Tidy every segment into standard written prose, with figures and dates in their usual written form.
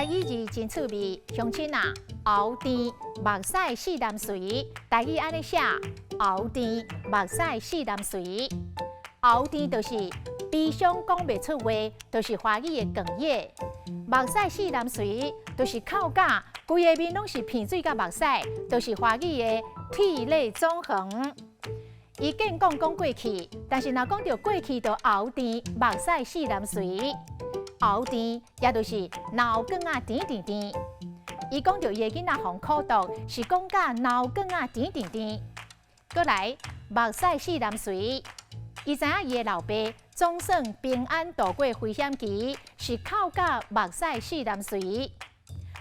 台語字真趣味，鄉親啊，喉甜目屎四澹垂，台語按呢寫，喉甜目屎四澹垂。喉甜就是悲傷講袂出話，就是華語的哽咽。目屎四澹垂，就是哭甲規个面攏是鼻水佮目屎，就是華語的涕淚縱橫。伊見講講過去，但是若講著過去，就喉甜目屎四澹垂。喉甜，也就是腦梗仔甜甜甜。伊講著伊的囡仔予苦毒，是講甲腦梗仔甜甜甜。閣來目屎四澹垂，伊知影伊的老爸總算平安度過危險期，是哭甲目屎四澹垂。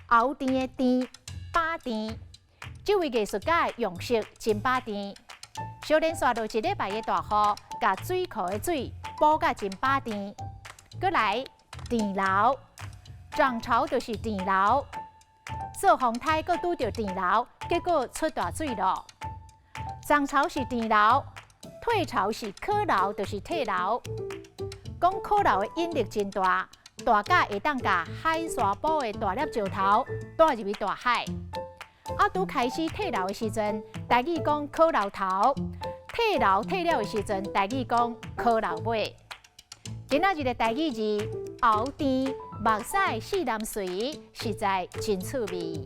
喉甜的甜，飽甜。這位藝術家的用色真飽甜。小連紲落一禮拜的大雨，共水庫的水補甲真飽甜。閣來甜流，漲潮就是甜流，做風颱閣拄著甜流，結果出大水咯。漲潮是甜流，退潮是可流，就是退流。講可流的引力真大，大甲會當共海沙埔的大粒石頭帶入去大海。啊，拄開始退流的時陣，台語講可流頭；退流退了的時陣，台語講可流尾。今仔日的台語字喉甜目屎四澹垂，實在真趣味。